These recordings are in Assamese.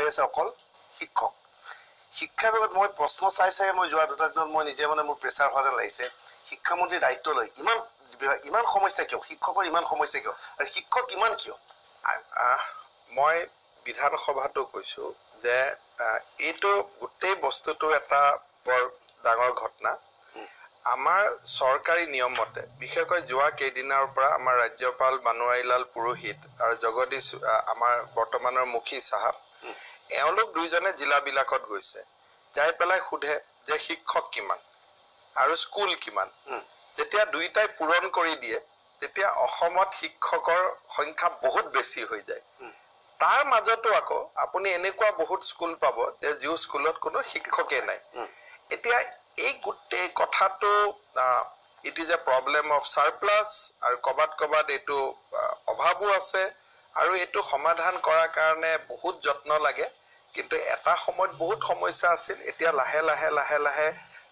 হৈ আছে অকল শিক্ষক। শিক্ষাৰ বিভাগত মই প্ৰশ্ন চাই চাই মই যোৱা দুটা দিনত মই নিজে মানে মোৰ প্ৰেছাৰ হোৱা যেন লাগিছে। শিক্ষামন্ত্ৰীৰ দায়িত্ব লৈ ইমান ইমান সমস্যা কিয়, শিক্ষকৰ ইমান সমস্যা কিয়, আৰু শিক্ষক ইমান কিয়? মই বিধানসভাতো কৈছোঁ যে এইটো গোটেই বস্তুটো এটা বৰ ডাঙৰ ঘটনা। আমাৰ চৰকাৰী নিয়ম মতে, বিশেষকৈ যোৱা কেইদিনৰ পৰা আমাৰ ৰাজ্যপাল বানোৱাৰীলাল পুৰোহিত আৰু জগদীশ আমাৰ বৰ্তমানৰ মুখী চাহাব, এওঁলোক দুইজনে জিলাবিলাকত গৈছে, যাই পেলাই সোধে যে শিক্ষক কিমান আৰু স্কুল কিমান। যেতিয়া দুইটাই পূৰণ কৰি দিয়ে তেতিয়া অসমত শিক্ষকৰ সংখ্যা বহুত বেছি হৈ যায়। তাৰ মাজতো আকৌ আপুনি এনেকুৱা বহুত স্কুল পাব যে যি স্কুলত কোনো শিক্ষকেই নাই। এতিয়া এই গোটেই কথাটো it is a problem of surplus, আৰু ক'ৰবাত ক'ৰবাত এইটো অভাৱো আছে, আৰু এইটো সমাধান কৰাৰ কাৰণে বহুত যত্ন লাগে। কিন্তু এটা সময়ত বহুত সমস্যা আছিল। এতিয়া লাহে লাহে লাহে লাহে,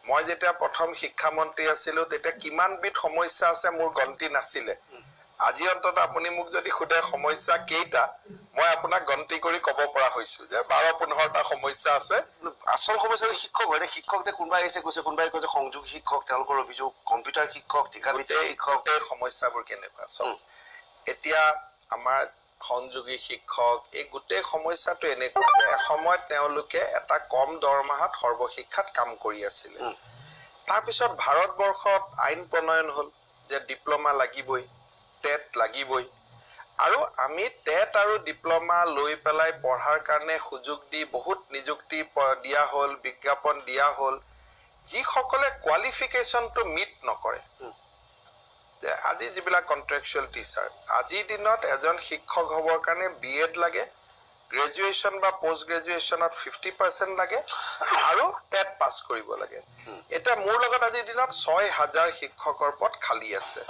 মই যেতিয়া প্ৰথম শিক্ষামন্ত্ৰী আছিলোঁ তেতিয়া কিমানবিধ সমস্যা আছে মোৰ গন্তি নাছিলে। আজি অন্ততঃ আপুনি মোক যদি সোধে সমস্যা কেইটা, মই আপোনাক গন্তি কৰি ক'ব পৰা হৈছোঁ যে 12-15টা সমস্যা আছে। আচল সমস্যা শিক্ষক হয়। শিক্ষক কোনোবাই আহিছে কৈছে, কোনোবাই কৈছে সংযোগ শিক্ষক, তেওঁলোকৰ অভিযোগ, কম্পিউটাৰ শিক্ষক, ঠিকাভিত্তিক শিক্ষক, এই সমস্যাবোৰ কেনেকুৱা চব। এতিয়া আমাৰ সংযোগী শিক্ষক এই গোটেই সমস্যাটো এনেকুৱা যে এসময়ত তেওঁলোকে এটা কম দৰমহাত সৰ্বশিক্ষাত কাম কৰি আছিলে। তাৰপিছত ভাৰতবৰ্ষত আইন প্ৰণয়ন হ'ল যে ডিপ্ল'মা লাগিবই, টেট লাগিবই, আৰু আমি টেট আৰু ডিপ্ল'মা লৈ পেলাই পঢ়াৰ কাৰণে সুযোগ দি বহুত নিযুক্তি দিয়া হ'ল, বিজ্ঞাপন দিয়া হ'ল। যিসকলে কোৱালিফিকেশ্যনটো মিট নকৰে, যে আজি যিবিলাক কণ্ট্ৰেকচুৱেল টিচাৰ, আজিৰ দিনত এজন শিক্ষক হ'বৰ কাৰণে বি এড লাগে, গ্ৰেজুৱেশ্যন বা পষ্ট গ্ৰেজুৱেশ্যনত 50% লাগে, আৰু টেট পাছ কৰিব লাগে। এতিয়া মোৰ লগত আজিৰ দিনত 6000 শিক্ষকৰ পদ খালী আছে।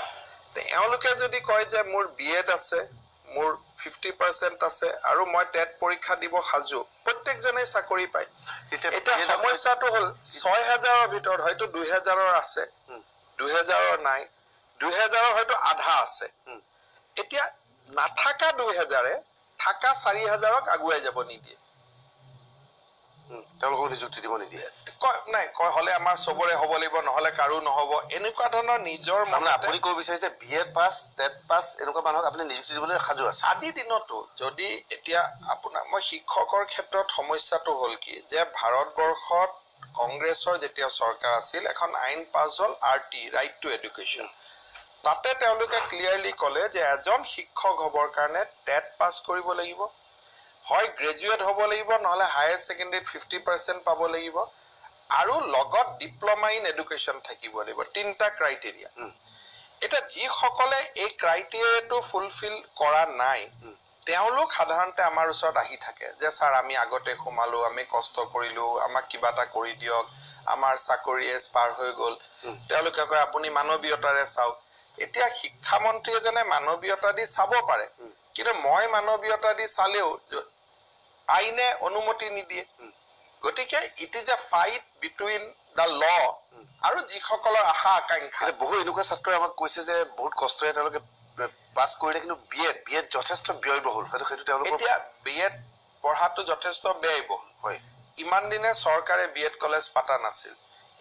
এওঁলোকে যদি কয় যে মোৰ বি এড আছে, মোৰ 50% আছে আৰু মই টেট পৰীক্ষা দিব সাজু, প্ৰত্যেকজনেই চাকৰি পায়। এতিয়া সমস্যাটো হ'ল 6000ৰ ভিতৰত হয়তো 2000ৰ আছে, 2000ৰ নাই, 2000ৰ হয়তো আধা আছে। এতিয়া নাথাকা 2000-এ থাকা 4000ক আগুৱাই যাব নিদিয়ে, তেওঁলোকক নিযুক্তি দিব নিদিয়ে। নাই কয় হ'লে আমাৰ চবৰে হ'ব লাগিব, নহ'লে কাৰো নহ'ব, এনেকুৱা ধৰণৰ নিজৰ মানে আপুনি ক'ব বিচাৰিছে B Ed pass, TET pass এনেকুৱা মানুহক আপুনি নিযুক্তি দিবলৈ সাজু আছে আজিৰ দিনতো। যদি এতিয়া আপোনাৰ মই শিক্ষকৰ ক্ষেত্ৰত সমস্যাটো হ'ল কি যে ভাৰতবৰ্ষত কংগ্ৰেছৰ যেতিয়া চৰকাৰ আছিল এখন আইন পাছ হ'ল, RT, right to education. তাতে তেওঁলোকে ক্লিয়াৰলি ক'লে যে এজন শিক্ষক হ'বৰ কাৰণে টেট পাছ কৰিব লাগিব, হয় গ্ৰেজুৱেট হ'ব লাগিব, নহ'লে হায়াৰ ছেকেণ্ডেৰীত 50% পাব লাগিব, আৰু লগত ডিপ্ল'মা ইন এডুকেশ্যন থাকিব লাগিব। তিনিটা ক্ৰাইটেৰিয়া। এতিয়া যিসকলে এই ক্ৰাইটেৰিয়াটো ফুলফিল কৰা নাই তেওঁলোক সাধাৰণতে আমাৰ ওচৰত আহি থাকে যে ছাৰ আমি আগতে সোমালোঁ, আমি কষ্ট কৰিলোঁ, আমাক কিবা এটা কৰি দিয়ক, আমাৰ চাকৰি এজ পাৰ হৈ গ'ল। তেওঁলোকে কয় আপুনি মানৱীয়তাৰে চাওক। এতিয়া শিক্ষামন্ত্ৰী এজনে মানৱীয়তা দি চাব পাৰে, কিন্তু মই মানৱীয়তা দি চালেও আইনে অনুমতি নিদিয়ে। গতিকে it is a fight between the law আৰু যিসকলৰ আশা আকাংক্ষা। বহু এনেকুৱা ছাত্ৰই আমাক কৈছে যে বহুত কষ্টৰে তেওঁলোকে পাছ কৰিলে, কিন্তু বি এড যথেষ্ট ব্যয়বহুল। সেইটো তেওঁলোকৰ এতিয়া বি এড পঢ়াটো যথেষ্ট ব্যয়বহুল হয়। ইমান দিনে চৰকাৰে বি এড কলেজ পাতা নাছিল।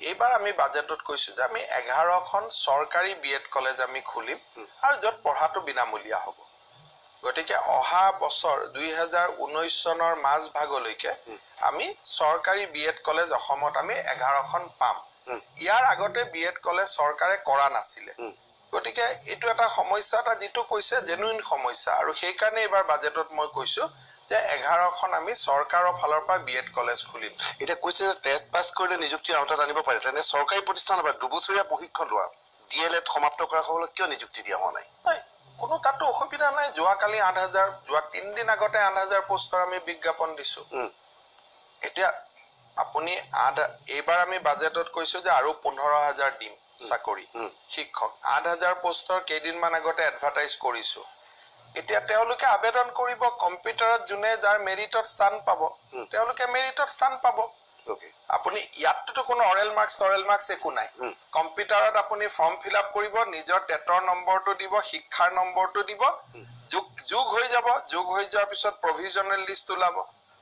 এইবাৰ আমি বাজেটত কৈছোঁ যে আমি 11খন চৰকাৰী বি এড কলেজ আমি খুলিম, আৰু য'ত পঢ়াটো বিনামূলীয়া হ'ব। গতিকে অহা বছৰ 2019 চনৰ মাজভাগলৈকে আমি চৰকাৰী বি এড কলেজ অসমত আমি 11খন পাম। ইয়াৰ আগতে বি এড কলেজ চৰকাৰে কৰা নাছিলে। গতিকে এইটো এটা সমস্যা এটা যিটো কৈছে জেনুইন সমস্যা, আৰু সেইকাৰণে এইবাৰ বাজেটত মই কৈছোঁ যে 11খন আমি চৰকাৰৰ ফালৰ পৰা বি এড কলেজ খুলিম। এতিয়া কৈছে যে টেট পাছ কৰিলে নিযুক্তিৰ আওতাত আনিব পাৰে, তেনে চৰকাৰী প্ৰতিষ্ঠানৰ পৰা 2 বছৰীয়া প্ৰশিক্ষণ লোৱা, DElEd সমাপ্ত কৰাসকলক কিয় নিযুক্তি দিয়া হোৱা নাই? কোনো তাতো অসুবিধা নাই। যোৱাকালি 8000, যোৱা 3 দিন আগতে 8000 পোষ্টৰ আমি বিজ্ঞাপন দিছোঁ। এতিয়া আপুনি এইবাৰ আমি বাজেটত কৈছোঁ যে আৰু 15,000 দিম চাকৰি শিক্ষক। 8000 পোষ্টৰ কেইদিনমান আগতে এডভাৰটাইজ কৰিছোঁ। এতিয়া তেওঁলোকে আবেদন কৰিব, কম্পিউটাৰত যোনে যাৰ মেৰিটত স্থান পাব তেওঁলোকে মেৰিটত স্থান পাব। আপুনি ইয়াততো কোনো অৰেল মাৰ্কছ টৰেল মাৰ্কছ একো নাই। কম্পিউটাৰত আপুনি ফৰ্ম ফিল আপ কৰিব, নিজৰ টেটৰ নম্বৰটো দিব, শিক্ষাৰ নম্বৰটো দিব, যোগ যোগ হৈ যাব। যোগ হৈ যোৱাৰ পিছত প্ৰভিজনেল লিষ্ট ওলাব।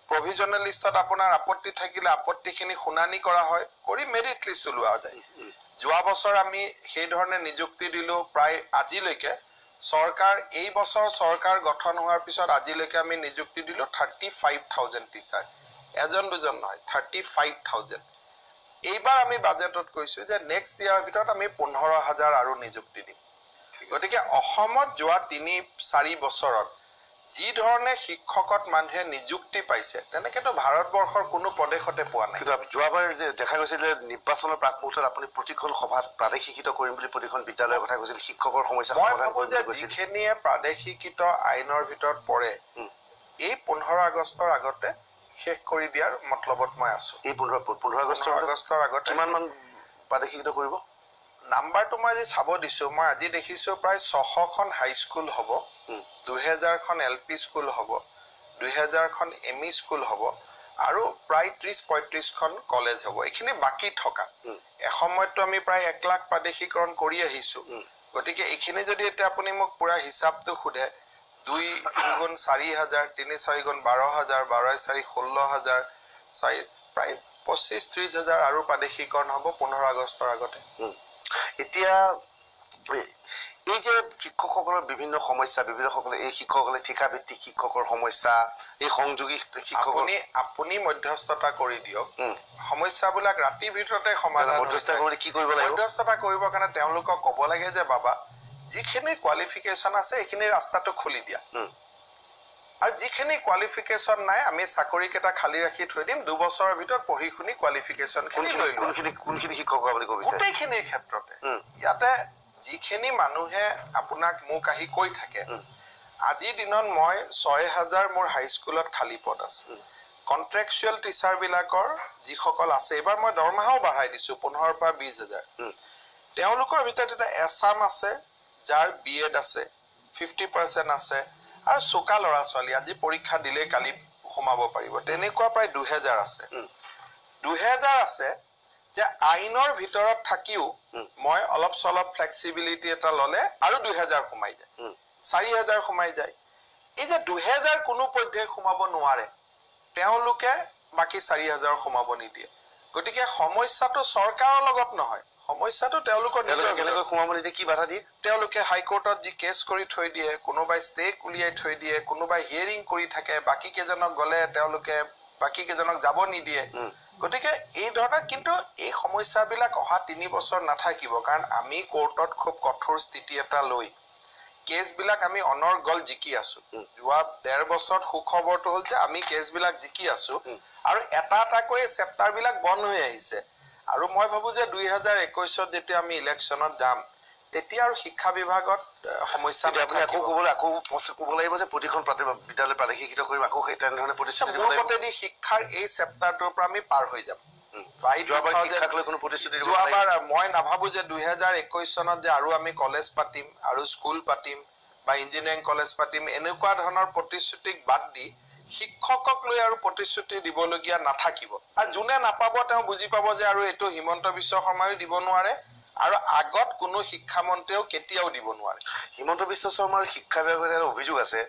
প্ৰভিজনেল লিষ্টত আপোনাৰ আপত্তি থাকিলে আপত্তিখিনি শুনানি কৰা হয়, কৰি মেৰিট লিষ্ট ওলোৱা যায়। যোৱা বছৰ আমি সেইধৰণে নিযুক্তি দিলোঁ। প্ৰায় আজিলৈকে চৰকাৰ, এই বছৰ চৰকাৰ গঠন হোৱাৰ পিছত আজিলৈকে আমি নিযুক্তি দিলোঁ 35,000 টিচাৰ, এজন দুজন নহয়, 35,000। এইবাৰ আমি বাজেটত কৈছোঁ যে নেক্সট ইয়াৰৰ ভিতৰত আমি 15,000 আৰু নিযুক্তি দিম। গতিকে অসমত যোৱা 3-4 বছৰত যি ধৰণে শিক্ষকত মানুহে নিযুক্তি পাইছে, তেনেকেতো ভাৰতবৰ্ষৰ কোনো প্ৰদেশতে পোৱা নাই। কিন্তু যোৱাবাৰ যে দেখা গৈছিল যে নিৰ্বাচনৰ প্ৰাকমুহূৰ্তত আপুনি প্ৰতিখন সভাত প্ৰাদেশিকৃত কৰিম বুলি প্ৰতিখন বিদ্যালয়ৰ কথা কৈছিল, শিক্ষকৰ সমস্যা মই ভাবোঁ যে যিখিনিয়ে প্ৰাদেশিকৃত আইনৰ ভিতৰত পৰে, এই 15 আগষ্টৰ আগতে শেষ কৰি দিয়াৰ মতলবত মই আছোঁ। এই 15 আগষ্টৰ আগতে কিমানমান প্ৰাদেশিকৃত কৰিব? নাম্বাৰটো মই আজি চাব দিছোঁ, মই আজি দেখিছোঁ প্ৰায় 600খন হাইস্কুল হ'ব, 2000খন এল পি স্কুল হ'ব, 2000খন এম ই স্কুল হ'ব আৰু প্ৰায় 30-35খন কলেজ হ'ব। এইখিনি বাকী থকা। এসময়ততো আমি প্ৰায় 1 লাখ প্ৰাদেশিকৰণ কৰি আহিছোঁ। গতিকে এইখিনি যদি এতিয়া আপুনি মোক পূৰা হিচাপটো সোধে, 2 গুণ 4,000, 3 4 গুণ 12,000, 12 4 16,000, 4 প্ৰায় 25-30 হাজাৰ আৰু প্ৰাদেশিকৰণ হ'ব 15 আগষ্টৰ আগতে। এতিয়া এই যে শিক্ষকসকলৰ বিভিন্ন সমস্যা, বিভিন্নসকলে এই শিক্ষকসকলে ঠিকাভিত্তিক শিক্ষকৰ সমস্যা, এই সংযোগী শিক্ষক, আপুনি মধ্যস্থতা কৰি দিয়ক, সমস্যাবিলাক ৰাতিৰ ভিতৰতে সমাধান। মধ্যস্থতা কৰি কি কৰিব লাগিব? মধ্যস্থতা কৰিবৰ কাৰণে তেওঁলোকক ক'ব লাগে যে বাবা, যিখিনি কোৱালিফিকেশ্যন আছে এইখিনি ৰাস্তাটো খুলি দিয়া, আৰু যিখিনি কোৱালিফিকেশ্যন নাই আমি চাকৰিকেইটা খালী ৰাখি থৈ দিম, 2 বছৰৰ ভিতৰত পঢ়ি শুনি কোৱালিফিকেশ্যনখিনি লৈ লোৱা। কোনখিনি শিক্ষক বুলি ক'ব বিচাৰে? গোটেইখিনিৰ ক্ষেত্ৰতে। ইয়াতে যিখিনি মানুহে আপোনাক মোক আহি কৈ থাকে, আজিৰ দিনত মই 6,000 মোৰ হাইস্কুলত খালী পদ আছে। কণ্ট্ৰেকচুৱেল টিচাৰবিলাকৰ যিসকল আছে, এইবাৰ মই দৰমহাও বঢ়াই দিছোঁ 15 পৰা 20 হাজাৰ। তেওঁলোকৰ ভিতৰত এটা এছাম আছে যাৰ বি এড আছে, 50% আছে, আৰু চোকা ল'ৰা ছোৱালী আজি পৰীক্ষা দিলেই কালি সোমাব পাৰিব, তেনেকুৱা প্ৰায় 2000 আছে। 2000 আছে যে আইনৰ ভিতৰত থাকিও মই অলপ চলপ ফ্লেক্সিবিলিটি এটা ল'লে আৰু 2000 সোমাই যায়, 4000 সোমাই যায়। এই যে 2000 কোনো পধ্যে সোমাব নোৱাৰে, তেওঁলোকে বাকী 4000 সোমাব নিদিয়ে। গতিকে সমস্যাটো চৰকাৰৰ লগত নহয়, সমস্যাটো তেওঁলোকৰ কেনেকৈ সোমাব নিদিয়ে, কি বাধা দিয়ে? তেওঁলোকে হাইকোৰ্টত যি কেছ কৰি থৈ দিয়ে, কোনোবাই ষ্টেক উলিয়াই থৈ দিয়ে, কোনোবাই হিয়েৰিং কৰি থাকে, বাকী কেইজনক গ'লে তেওঁলোকে বাকী কেইজনক যাব নিদিয়ে। গতিকে এই ধৰণৰ, কিন্তু এই সমস্যাবিলাক অহা 3 বছৰ নাথাকিব, কাৰণ আমি কোৰ্টত খুব কঠোৰ স্থিতি এটা লৈ কেছবিলাক আমি অনৰ্গল জিকি আছোঁ। যোৱা 1.5 বছৰত সুখবৰটো হ'ল যে আমি কেছবিলাক জিকি আছোঁ আৰু এটা এটাকৈ চেপ্টাৰবিলাক বন্ধ হৈ আহিছে। আৰু মই ভাবোঁ যে 2021ত যেতিয়া আমি ইলেকশ্যনত যাম, তেতিয়া আৰু শিক্ষা বিভাগত সমস্যা। আপুনি আকৌ ক'ব লাগিব যে প্ৰতিখন বিদ্যালয় প্ৰাদেশিকৃত কৰিম, আকৌ তেনেধৰণে প্ৰতিশ্ৰুতি। মোৰ মতেদি শিক্ষাৰ এই চেপ্টাৰটোৰ পৰা আমি পাৰ হৈ যাম। যোৱাবাৰ মই নাভাবোঁ যে 2021 চনত যে আৰু আমি কলেজ পাতিম আৰু স্কুল পাতিম বা ইঞ্জিনিয়াৰিং কলেজ পাতিম, এনেকুৱা ধৰণৰ প্ৰতিশ্ৰুতিক বাদ দি শিক্ষকক লৈ আৰু প্ৰতিশ্ৰুতি দিবলগীয়া নাথাকিব। আৰু যোনে নাপাব তেওঁ বুজি পাব যে আৰু এইটো হিমন্ত বিশ্ব শৰ্মায়ো দিব নোৱাৰে আৰু আগত কোনো শিক্ষামন্ত্ৰীয়েও কেতিয়াও দিব নোৱাৰে। হিমন্ত বিশ্ব শৰ্মাৰ শিক্ষা বিভাগৰ এটা অভিযোগ আছে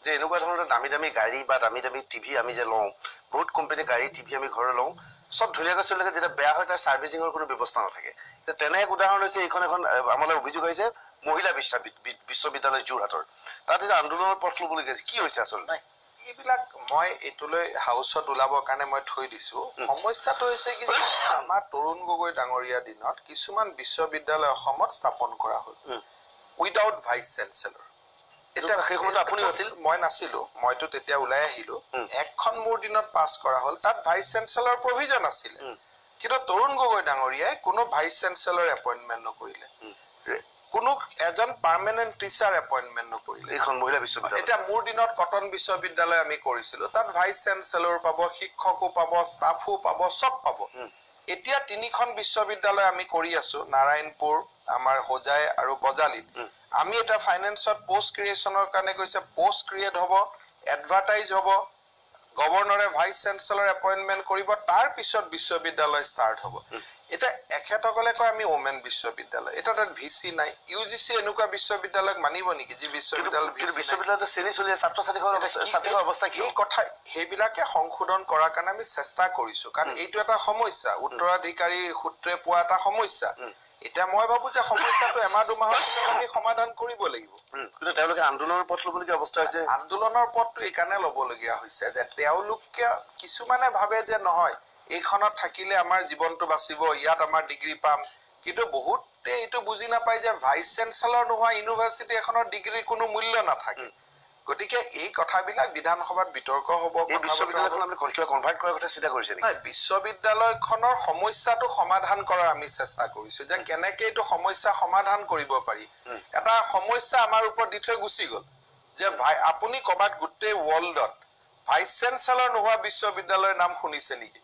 যে এনেকুৱা ধৰণৰ দামী দামী গাড়ী বা দামী দামী টিভি আমি যে লওঁ, বহুত কোম্পানীৰ গাড়ী টিভি আমি ঘৰলৈ লওঁ, চব ধুনীয়াকৈ চলি থাকে, যেতিয়া বেয়া হয় তাৰ ছাৰ্ভিচিঙৰ কোনো ব্যৱস্থা নাথাকে। তেনে এক উদাহৰণ হৈছে এইখন এখন আমালৈ অভিযোগ আহিছে মহিলা বিশ্ববিদ্যালয় যোৰহাটৰ, তাত এতিয়া আন্দোলনৰ পথ ল'বলগীয়া হৈছে। কি হৈছে আচলতে? এইবিলাক মই এইটোলৈ হাউচত ওলাবৰ কাৰণে মই থৈ দিছোঁ। সমস্যাটো হৈছে কি, আমাৰ তৰুণ গগৈ ডাঙৰীয়াৰ দিনত কিছুমান বিশ্ববিদ্যালয় অসমত স্থাপন কৰা হ'ল উইদাউট ভাইচ চেঞ্চেলৰ। এতিয়া সেই সময়ত আপুনি আছিল? মই নাছিলোঁ, মইতো তেতিয়া ওলাই আহিলোঁ। একখন মোৰ দিনত পাছ কৰা হ'ল, তাত ভাইচ চেঞ্চেলৰ প্ৰভিজন আছিলে, কিন্তু তৰুণ গগৈ ডাঙৰীয়াই কোনো ভাইচ চেঞ্চেলৰ এপইণ্টমেণ্ট নকৰিলে, কোনো এজন পাৰ্মানেণ্ট টিচাৰ এপইণ্টমেণ্ট নকৰিলে। এইখন মহিলা বিশ্ববিদ্যালয়। এতিয়া মোৰ দিনত কটন বিশ্ববিদ্যালয় আমি কৰিছিলোঁ, তাত ভাইচ চেঞ্চেলৰ পাব, শিক্ষকো পাব, ষ্টাফো পাব, চব পাব। এতিয়া 3খন বিশ্ববিদ্যালয় আমি কৰি আছোঁ, নাৰায়ণপুৰ, আমাৰ হোজাই আৰু বজালীত। আমি এটা ফাইনেন্সত পষ্ট ক্ৰিয়েশ্যনৰ কাৰণে কৈছে, পষ্ট ক্ৰিয়েট হ'ব, এডভাৰটাইজ হ'ব, গভৰ্ণৰে ভাইচ চেঞ্চেলৰ এপইণ্টমেণ্ট কৰিব, তাৰ পিছত বিশ্ববিদ্যালয় ষ্টাৰ্ট হ'ব। এতিয়া এখেতসকলে কয় আমি ওমেন বিশ্ববিদ্যালয়, এতিয়া তাত ভি চি নাই। ইউ জি চি এনেকুৱা বিশ্ববিদ্যালয়ক মানিব নেকি যি বিশ্ববিদ্যালয় বিশ্ববিদ্যালয়ত শ্ৰেণী চলি আছে, ছাত্ৰ ছাত্ৰীসকলৰ অৱস্থা কি? এই কথা সেইবিলাকে সংশোধন কৰাৰ কাৰণে আমি চেষ্টা কৰিছোঁ, কাৰণ এইটো এটা সমস্যা, উত্তৰাধিকাৰী সূত্ৰে পোৱা এটা সমস্যা। এতিয়া মই ভাবো যে সমস্যাটো এমাহ দুমাহৰ পিছত আমি সমাধান কৰিব লাগিব। কিন্তু তেওঁলোকে আন্দোলনৰ পথ ল'বলগীয়া অৱস্থা হৈছে। আন্দোলনৰ পথটো এইকাৰণে ল'বলগীয়া হৈছে যে তেওঁলোকে কিছুমানে ভাবে যে নহয় এইখনত থাকিলে আমাৰ জীৱনটো বাচিব, ইয়াত আমাৰ ডিগ্ৰী পাম, কিন্তু বহুতে এইটো বুজি নাপায় যে ভাইচ চেঞ্চেলৰ নোহোৱা ইউনিভাৰ্চিটি এখনৰ ডিগ্ৰীৰ কোনো মূল্য নাথাকে। গতিকে এই কথাবিলাক বিধানসভাত বিতৰ্ক হ'ব। বিশ্ববিদ্যালয়খনৰ সমস্যাটো সমাধান কৰাৰ আমি চেষ্টা কৰিছো যে কেনেকে এইটো সমস্যা সমাধান কৰিব পাৰি। এটা সমস্যা আমাৰ ওপৰত দি থৈ গুচি গ'ল যে ভাই আপুনি ক'ৰবাত গোটেই ৱৰ্ল্ডত ভাইচ চেঞ্চেলৰ নোহোৱা বিশ্ববিদ্যালয়ৰ নাম শুনিছে নেকি?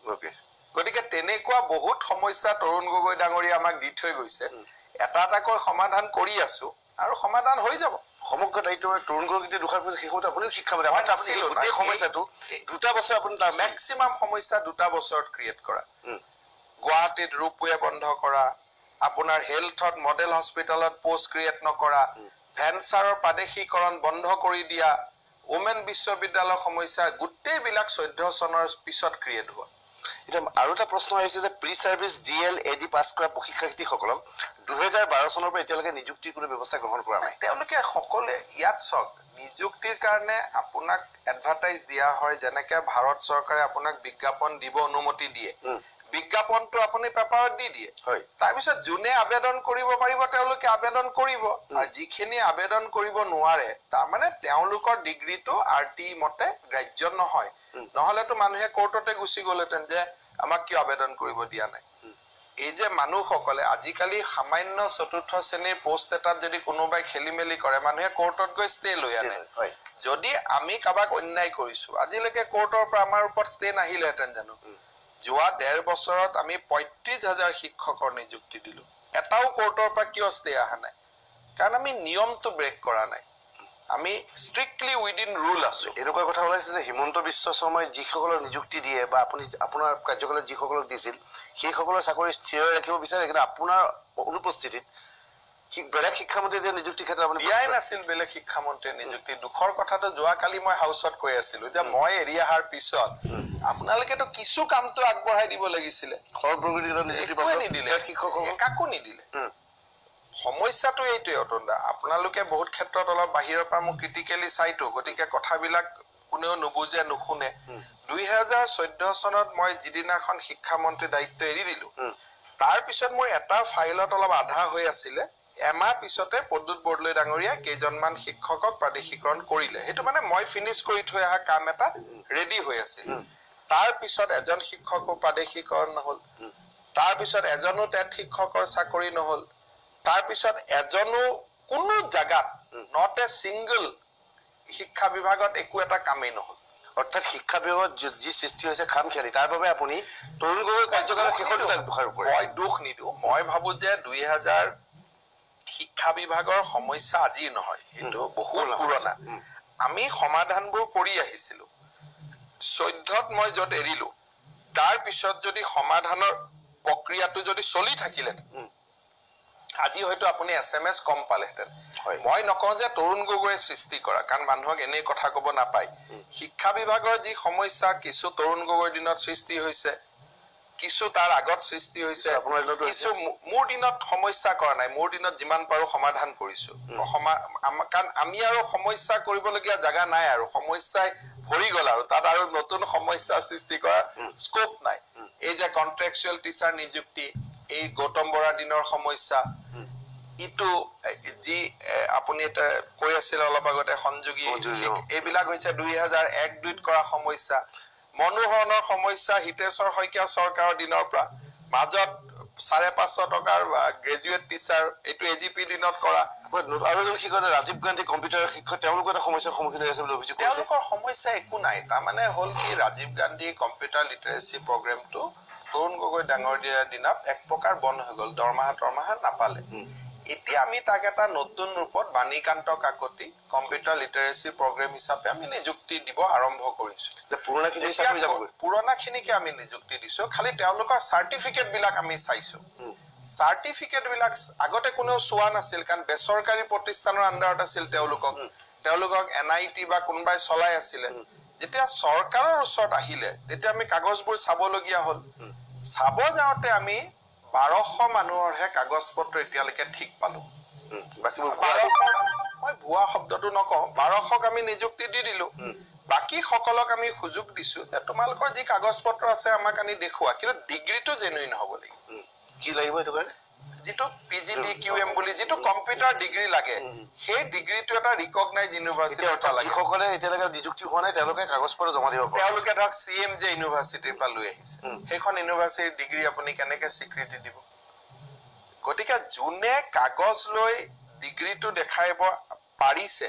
গতিকে তেনেকুৱা বহুত সমস্যা তৰুণ গগৈ ডাঙৰীয়া আমাক দি থৈ গৈছে। এটা এটাকৈ সমাধান কৰি আছো আৰু সমাধান হৈ যাব। সমগ্ৰ দায়িত্ব তৰুণ গগৈক যে দোষাৰোপ কৰিছে, শেষত আপুনিও শিক্ষামন্ত্ৰী, গোটেই সমস্যাটো 2টা বছৰ আপুনি মেক্সিমাম সমস্যা 2টা বছৰত ক্ৰিয়েট কৰা, গুৱাহাটীত ৰোপৱে বন্ধ কৰা, আপোনাৰ হেল্থত মডেল হস্পিটেলত পোষ্ট ক্ৰিয়েট নকৰা, ভেঞ্চাৰৰ প্ৰাদেশিকৰণ বন্ধ কৰি দিয়া, ওমেন বিশ্ববিদ্যালয়ৰ সমস্যা, গোটেইবিলাক 14 চনৰ পিছত ক্ৰিয়েট হোৱা। এতিয়া আৰু এটা প্ৰশ্ন আহিছে যে pre service D L A D pass কৰা প্ৰশিক্ষাৰ্থীসকলক 2012 চনৰ পৰা এতিয়ালৈকে নিযুক্তিৰ কোনো ব্যৱস্থা গ্ৰহণ কৰা নাই। তেওঁলোকে সকলোৱে ইয়াত চাওক, নিযুক্তিৰ কাৰণে আপোনাক এডভাৰটাইজ দিয়া হয়, যেনেকে ভাৰত চৰকাৰে আপোনাক বিজ্ঞাপন দিব অনুমতি দিয়ে, বিজ্ঞাপনটো আপুনি পেপাৰত দি দিয়ে, তাৰপিছত যোনে আবেদন কৰিব পাৰিব তেওঁলোকে আবেদন কৰিব, আৰু যিখিনি আবেদন কৰিব নোৱাৰে তাৰমানে তেওঁলোকৰ ডিগ্ৰীটো আৰ টি মতে গ্ৰাহ্য নহয়। নহ'লেতো মানুহে কোৰ্টতে গুচি গ'লহেঁতেন যে আমাক কিয় আবেদন কৰিব দিয়া নাই। এই যে মানুহসকলে আজিকালি সামান্য 4ৰ্থ শ্ৰেণীৰ পোষ্ট এটাত যদি কোনোবাই খেলি মেলি কৰে, মানুহে কোৰ্টত গৈ ষ্টে লৈ আনে। যদি আমি কাৰোবাক অন্যায় কৰিছো, আজিলৈকে কোৰ্টৰ পৰা আমাৰ ওপৰত ষ্টে নাহিলেহেঁতেন জানো? যোৱা 1.5 বছৰত আমি 35,000 শিক্ষকৰ নিযুক্তি দিলো, এটাও কোৰ্টৰ পৰা কিয় ষ্টে অহা নাই? কাৰণ আমি নিয়মটো ব্ৰেক কৰা নাই, আমি ষ্ট্ৰিক্টলি উইদিন ৰুল আছো। এনেকুৱা কথা ওলাইছে যে হিমন্ত বিশ্ব শৰ্মাই যিসকলক নিযুক্তি দিয়ে বা আপুনি আপোনাৰ কাৰ্যকালত যিসকলক দিছিল সেইসকলৰ চাকৰি স্থিৰ ৰাখিব বিচাৰে, কিন্তু আপোনাৰ অনুপস্থিতিত বেলেগ শিক্ষামন্ত্ৰী দিয়া নিযুক্তিৰ ক্ষেত্ৰত আপুনি দিয়াই নাছিল বেলেগ শিক্ষামন্ত্ৰীয়ে নিযুক্তি। দুখৰ কথাটো যোৱাকালি মই হাউচত কৈ আছিলো যে মই এৰি অহাৰ পিছত আপোনালোকেতো কিছু কামটো আগবঢ়াই দিব লাগিছিলে, নিদিলে, কাকো নিদিলে। সমস্যাটো এইটোৱে অতন্দা, আপোনালোকে বহুত ক্ষেত্ৰত অলপ বাহিৰৰ পৰা মোক ক্ৰিটিকেলি চাইতো, গতিকে কথাবিলাক কোনেও নুবুজে নুশুনে। 2014 চনত মই যিদিনাখন শিক্ষামন্ত্ৰীৰ দায়িত্ব এৰি দিলো, তাৰপিছত মোৰ এটা ফাইলত অলপ আধা হৈ আছিলে, এমাহ পিছতে প্ৰদ্যুৎ বৰদলৈ ডাঙৰীয়া কেইজনমান শিক্ষকক প্ৰাদেশিকৰণ কৰিলে। সেইটো মানে মই ফিনিছ কৰি থৈ অহা কাম এটা ৰেডি হৈ আছিল। তাৰপিছত এজন শিক্ষকো প্ৰাদেশিকৰণ নহ'ল, তাৰপিছত এজনো টেট শিক্ষকৰ চাকৰি নহ'ল, তাৰপিছত এজনো কোনো জাগাত not a single শিক্ষা বিভাগত একো এটা কামেই নহ'ল। অৰ্থাৎ শিক্ষা বিভাগত যি সৃষ্টি হৈছে খামখেয়ালি, তাৰ বাবে আপুনি তৰুণ গগৈৰ কাৰ্যকালৰ শেষত দোষাৰোপ কৰে। মই দোষ নিদিওঁ, মই ভাবো যে 2000 শিক্ষা বিভাগৰ সমস্যা আজি নহয়, এইটো বহুত পুৰণা। আমি সমাধানবোৰ কৰি আহিছিলো। 14ত মই য'ত এৰিলো, তাৰ পিছত যদি সমাধানৰ প্ৰক্ৰিয়াটো যদি চলি থাকিলেহেঁতেন, আজি হয়তো আপুনি SMS কম পালেহেঁতেন। মই নকওঁ যে তৰুণ গগৈয়ে সৃষ্টি কৰা, কাৰণ মানুহক এনেই কথা ক'ব নাপায়। শিক্ষা বিভাগৰ যি সমস্যা কিছু তৰুণ গগৈৰ দিনত সৃষ্টি হৈছে, কিছু তাৰ আগত সৃষ্টি হৈছে, কিছু মোৰ দিনত সমস্যা কৰা নাই, মোৰ দিনত যিমান পাৰো সমাধান কৰিছো। কাৰণ আমি আৰু সমস্যা কৰিবলগীয়া জাগা নাই, আৰু সমস্যাই ভৰি গ'ল, আৰু তাত আৰু নতুন সমস্যা সৃষ্টি কৰাৰ স্কোপ নাই। এই যে কণ্ট্ৰেকচুৱেল টিচাৰ নিযুক্তি, এই গৌতম বৰাৰ দিনৰ সমস্যা, ইটো যি আপুনি এটা কৈ আছিল অলপ আগতে সংযোগী, এইবিলাক হৈছে 2001-2ত কৰা সমস্যা। মনোহৰণৰ সমস্যা হিতেশ্বৰ শইকীয়া চৰকাৰৰ দিনৰ পৰা, মাজত 550 টকাৰ গ্ৰেজুৱেট টিচাৰ, এইটো AGP দিনত কৰা। আৰু এজন শিক্ষক ৰাজীৱ গান্ধী কম্পিউটাৰ শিক্ষক, তেওঁলোকৰ এটা সমস্যাৰ সন্মুখীন হৈ আছে বুলি অভিযোগ কৰিছে। তেওঁলোকৰ সমস্যা একো নাই, তাৰমানে হ'ল কি, ৰাজীৱ গান্ধী কম্পিউটাৰ লিটাৰেচি প্ৰগ্ৰেমটো তৰুণ গগৈ ডাঙৰীয়াৰ দিনত এক প্ৰকাৰ বন্ধ হৈ গ'ল, দৰমহা তৰমহা নাপালে। এতিয়া আমি তাক এটা নতুন ৰূপত Banikanta Kakati computer literacy programme হিচাপে আমি নিযুক্তি দিব আৰম্ভ কৰিছোঁ। পুৰণাখিনিকে আমি নিযুক্তি দিছোঁ, খালি তেওঁলোকৰ চাৰ্টিফিকেটবিলাক আমি চাইছোঁ। চাৰ্টিফিকেটবিলাক আগতে কোনেও চোৱা নাছিল, কাৰণ বেচৰকাৰী প্ৰতিষ্ঠানৰ আণ্ডাৰত আছিল। তেওঁলোকক NIT বা কোনোবাই চলাই আছিলে। যেতিয়া চৰকাৰৰ ওচৰত আহিলে তেতিয়া আমি কাগজবোৰ চাবলগীয়া হ'ল। চাব যাওঁতে আমি 1200 মানুহৰহে কাগজ পত্ৰ এতিয়ালৈকে ঠিক পালো। মই ভুৱা শব্দটো নকওঁ, 1200ক আমি নিযুক্তি দি দিলো। বাকী সকলক আমি সুযোগ দিছো যে তোমালোকৰ যি কাগজ পত্ৰ আছে আমাক আনি দেখুওৱা, কিন্তু ডিগ্ৰীটো জেনুইন হ'ব লাগিব। কি লাগিব এইটো কাৰণে? যিটো PGDQM বুলি যিটো কম্পিউটাৰ ডিগ্ৰী লাগে, সেই ডিগ্ৰীটো এটা ৰিকগনাইজ ইউনিভাৰ্চিটিৰ পৰা লাগে। যিসকলে এতিয়ালৈকে নিযুক্তি হোৱা নাই তেওঁলোকে কাগজ পত্ৰ জমা দিব পাৰে। তেওঁলোকে ধৰক CMJ ইউনিভাৰ্চিটিৰ পৰা লৈ আহিছে, সেইখন ইউনিভাৰ্চিটিৰ ডিগ্ৰী আপুনি কেনেকে স্বীকৃতি দিব? গতিকে যোনে কাগজ লৈ ডিগ্ৰীটো দেখাব পাৰিছে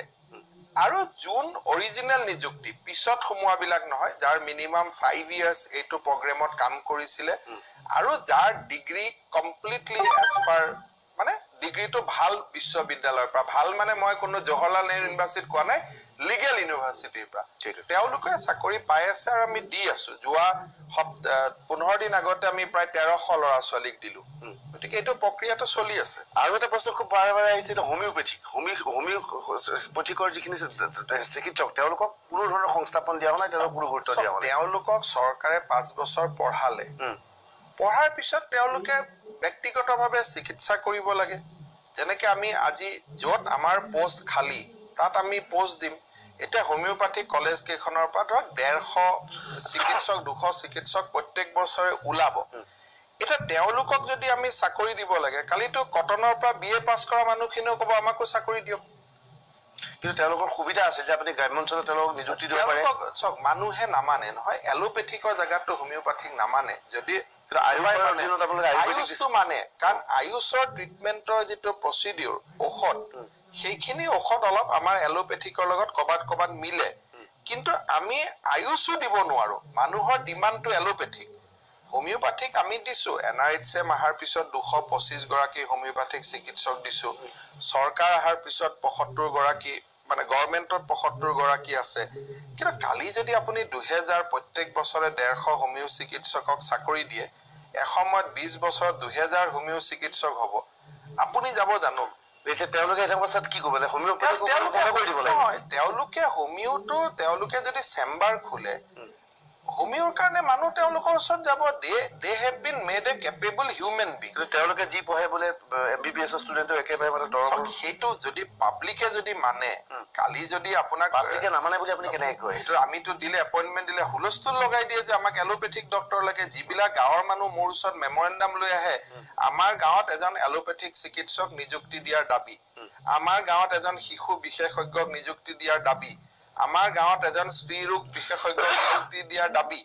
আৰু যোন অৰিজিনেল নিযুক্তি পিছত সোমোৱাবিলাক নহয়, যাৰ মিনিমাম 5 ইয়াৰ্ছ এইটো প্ৰগ্ৰেমত কাম কৰিছিলে আৰু যাৰ ডিগ্ৰী কমপ্লিটলি এজ পাৰ, মানে ডিগ্ৰীটো ভাল বিশ্ববিদ্যালয়ৰ পৰা, ভাল মানে মই কোনো জৱাহৰলাল নেহৰু ইউনিভাৰ্চিটিত কোৱা নাই, লিগেল ইউনিভাৰ্চিটিৰ পৰা, তেওঁলোকে চাকৰি পাই আছে আৰু আমি দি আছো। যোৱা 15 দিন আগতে আমি প্ৰায় 1300 ল'ৰা ছোৱালীক দিলো। গতিকে এইটো প্ৰক্ৰিয়াটো চলি আছে। আৰু এটা প্ৰশ্ন খুব বাৰে বাৰে আহিছে, হোমিওপেথিক হোমিওপেথিকৰ যিখিনি চিকিৎসক তেওঁলোকক কোনো ধৰণৰ সংস্থাপন দিয়া হোৱা নাই, তেওঁলোকক কোনো গুৰুত্ব দিয়া হোৱা নাই। তেওঁলোকক চৰকাৰে 5 বছৰ পঢ়ালে, পঢ়াৰ পিছত তেওঁলোকে ব্যক্তিগতভাৱে চিকিৎসা কৰিব লাগে। যেনেকে আমি আজি য'ত আমাৰ পোষ্ট খালী তাত আমি পোষ্ট দিম। এতিয়া হোমিওপেথিক কলেজ কেইখনৰ পৰা ধৰক 150 চিকিৎসক 200 চিকিৎসক প্ৰত্যেক বছৰে ওলাব। এতিয়া তেওঁলোকক যদি আমি চাকৰি দিব লাগে, কালিতো কটনৰ পৰা BA পাছ কৰা মানুহখিনিও ক'ব আমাকো চাকৰি দিয়ক। কিন্তু তেওঁলোকৰ সুবিধা আছে যে আপুনি গ্ৰাম্য অঞ্চলত তেওঁলোকক নিযুক্তি দিব পাৰে। চাওক, মানুহে নামানে নহয়, এলোপেথিকৰ জেগাততো হোমিওপেথিক নামানে। যদি আয়ুষটো মানে, কাৰণ আয়ুষৰ ট্ৰিটমেণ্টৰ যিটো প্ৰচিডিউৰ ঔষধ, সেইখিনি ঔষধ অলপ আমাৰ এলোপেথিকৰ লগত ক'ৰবাত ক'ৰবাত মিলে, কিন্তু আমি আয়ুষো দিব নোৱাৰো। মানুহৰ ডিমাণ্ডটো এলোপেথিক। হোমিওপেথিক আমি দিছো, NRHM অহাৰ পিছত 225 গৰাকী হোমিওপেথিক চিকিৎসক দিছো। চৰকাৰ অহাৰ পিছত 75 গৰাকী, মানে গভৰ্ণমেণ্টত 75 গৰাকী আছে। কিন্তু কালি যদি আপুনি 2000 প্ৰত্যেক বছৰে 150 হোমিও চিকিৎসকক চাকৰি দিয়ে, এসময়ত 20 বছৰত 2000 হোমিও চিকিৎসক হ'ব। আপুনি যাব জানো? এতিয়া তেওঁলোকে এটা অৱস্থাত কি কৰিব লাগে? হোমিওপেথিক কৰি দিব লাগে। তেওঁলোকে হোমিওটো, তেওঁলোকে যদি চেম্বাৰ খোলে হোমিওৰ কাৰণে মানুহ তেওঁলোকৰ ওচৰত যাব। They have been made a capable human being. তেওঁলোকে যি পঢ়ে বোলে MBBS ষ্টুডেণ্টৰ একেবাৰে মানে দৰমহা, সেইটো যদি পাব্লিকে যদি মানে, কালি যদি আপোনাক পাব্লিকে নামানে বুলি আপুনি কেনেকে কয়? আমিতো দিলে এপইণ্টমেণ্ট দিলে হুলস্থুল লগাই দিয়ে যে আমাক এলোপেথিক ডক্টৰ লাগে। যিবিলাক গাঁৱৰ মানুহ মোৰ ওচৰত মেমৰেণ্ডাম লৈ আহে, আমাৰ গাঁৱত এজন এলোপেথিক চিকিৎসক নিযুক্তি দিয়াৰ দাবী, আমাৰ গাঁৱত এজন শিশু বিশেষজ্ঞক নিযুক্তি দিয়াৰ দাবী, আমাৰ গাঁৱত এজন স্ত্ৰী ৰোগ বিশেষজ্ঞ নিযুক্তি দিয়াৰ দাবী,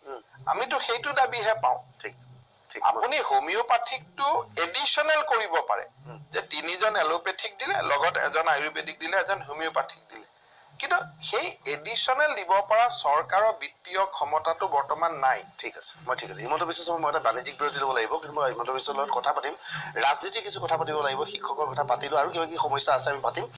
আমিতো সেইটো দাবীহে পাওঁ। আপুনি হোমিওপেথিকটো এডিশ্যনেল কৰিব পাৰে যে 3জন এলোপেথিক দিলে, লগত এজন আয়ুৰ্বেদিক দিলে, এজন হোমিওপেথিক দিলে, কিন্তু সেই এডিশ্যনেল দিব পৰা চৰকাৰৰ বিত্তীয় ক্ষমতাটো বৰ্তমান নাই। ঠিক আছে, মই ঠিক আছে। হিমন্ত বিশ্ব শৰ্মা, মই এটা বাণিজ্যিক বিৰতি ল'ব লাগিব, কিন্তু মই হিমন্ত বিশ্বৰ লগত কথা পাতিম, ৰাজনীতিৰ কিছু কথা পাতিব লাগিব, শিক্ষকৰ কথা পাতিলোঁ, আৰু কিবা কিবি সমস্যা আছে আমি পাতিম।